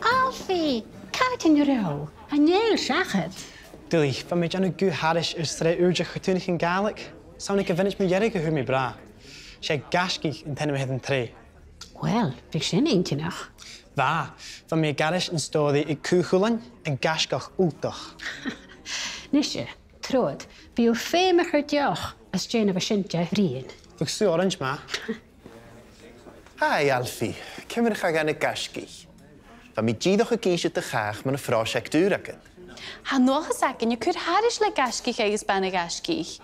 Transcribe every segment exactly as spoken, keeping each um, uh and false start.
Alfie, càit an robh thu? Chan eil seachad. Duilich, bha mi a' dèanamh guth-thairis air sreath ùr de chartùnaichean Gàidhlig. 'S ann aig a' mhionaid mu dheireadh a fhuair mi brath. 'S e Gaisgich an t-ainm a th' air an t-sreath. Uill, bha sin inntinneach. Bha, bha mi ag aithris an stòiridh aig Cù Chulainn, An Gaisgeach Ultach. Nise, trobhad, bidh feum air deoch às dèidh a bhith sin a' bruidhinn. Bhiodh sùgh orains math. Hi, Alfie. Ciamar a chaidh dhan a' ghaisgich? Bha mi dìreach ag innse do chàch mun a' phròiseact ùr agad. Tha an dualchas againn a' cur thairis le gaisgich agus bana-ghaisgich.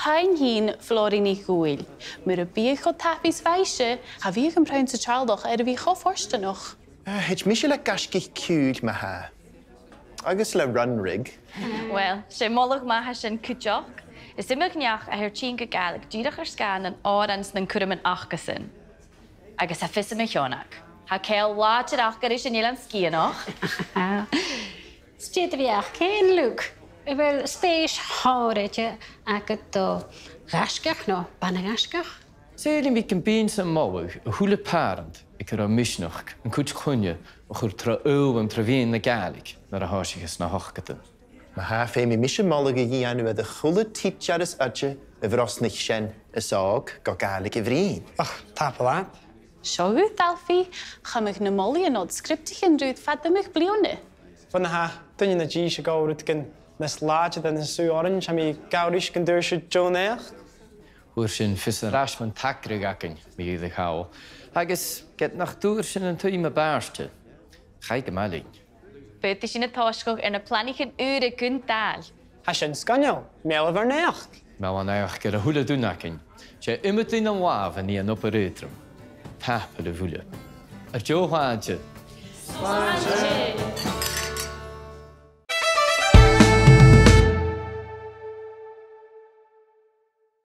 Tha i fhèin, Flòraidh NicDhùghaill. Mura biodh i cho tapaidh 's a bha i, cha bhiodh am prionnsa Teàrlach air a bhith cho fortanach. Eh, thèid mise le gaisgich ciùil ma-thà. Agus le Runrig. Uill, 's e moladh math a tha sin cuideachd. Is iomadh neach a tha air tighinn gu Gàidhlig dìreach air sgàth nan òrain 's nan cuirmean acasan. Agus tha fios agam a Sheonag, tha ceangal làidir aca ris an Eilean Sgitheanach. 'S dè do bheachd fhèin, Luke? A bheil spèis shònraichte agad do ghaisgeach no bana-ghaisgeach? Saoilidh mi gum bithinn-sa a' moladh a h-uile pàrant aig an robh misneachd an cuid chloinne a chur tro fhoghlam tro mheadhan na Gàidhlig nuair a thòisicheas na h-ochdadan. Ma-thà, feumaidh mise moladh a dhèanamh air a h-uile tidsear is oide a bhrosnaich sean is òg gu Gàidhlig a bhruidhinn. Och, tapadh leat. Seo dhut, Alfie, chumadh na molaidhean ud sgriobtaichean riut fad iomadh bliadhna. Bhon a tha duine no dithis a' gabhail rudeigin nas làidire na sùgh orains, tha mi a' gabhail ris gun d' fhuair sibh deagh naidheachd. Fhuair sinn fios air ais mun t-eachdraidh againn, mu dheireadh thall, agus ged nach d' fhuair sinn an taigh mu bhàrr-te, chaidh gu math leinn. Faodaidh sinn a' tòiseachadh air na planaichean ùra gun dàil. Tha sin sgoinneil. Meal ur naidheachd. Meal an naidheachd air a h-uile duine againn. 'S e iomadh duine an làmh a nì an obair aotrom. Tapadh leibh uile. Air deagh shlàinte.